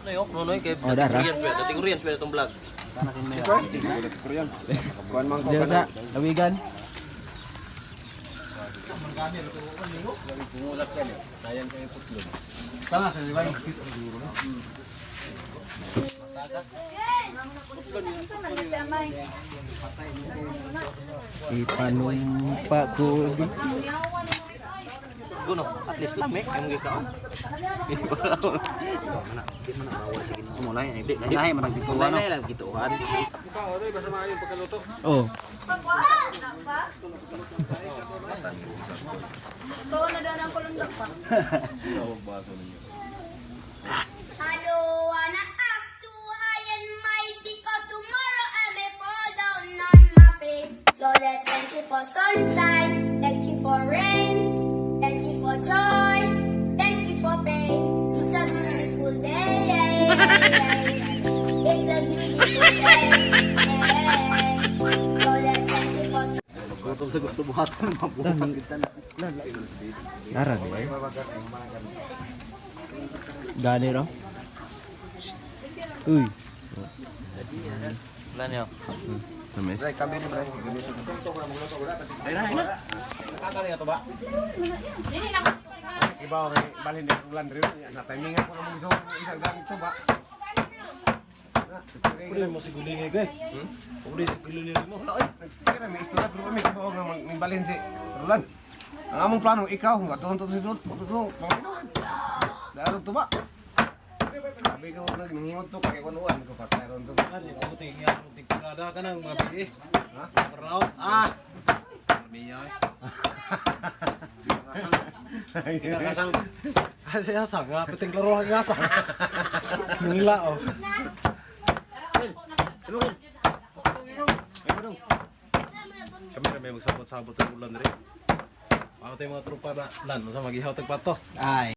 Noy, noy kay Korean pwede itong vlog. Korean. Kuan man ko Diyan sa Lawigan. Sayang kayo putlog. Tanga sa liway. Ipanumpa ko di. Guno, at least lang yung gikaw. Mulai ay lahi man nagdituan. Lain lang gituan. Oh. Tuwa na daw ng kulundak pa. I don't wanna act too high and mighty, cause tomorrow I may fall down on my face. Lord, I thank you for sunshine, thank you for rain, thank you for joy, thank you for pain. It's a beautiful day. It's a beautiful day. Lord, I thank you for Gutom sa gusto buhatan mabuhat kita na. Narag eh. Gani ro. Uy. Lan yo. Tamis. Ray kami ni Ray. Iba kay balhin ni ulan rin na timing ako na mo isang gamit to ba. Pwede mo sigulingay kay. Pwede sigulingay mo. Oy, sira may istorya pero may kabaw nga may balhin si Roland. Ang among plano ikaw nga tuon si Dut. Tuon. Dalo to ba? Sabi ko nagningot to kay kunuan ko patay ron to. Ano yung puting nga, puting pagkada ka ng mga pigi. Ha? Round. Miya. Kinakasang. Kasi asang nga, puting klaro ang asang. Nila oh. Kami na may magsabot-sabot ng ulan rin. Ako tayo mga trupa na lan, sa mag-ihaw tagpato. Ay.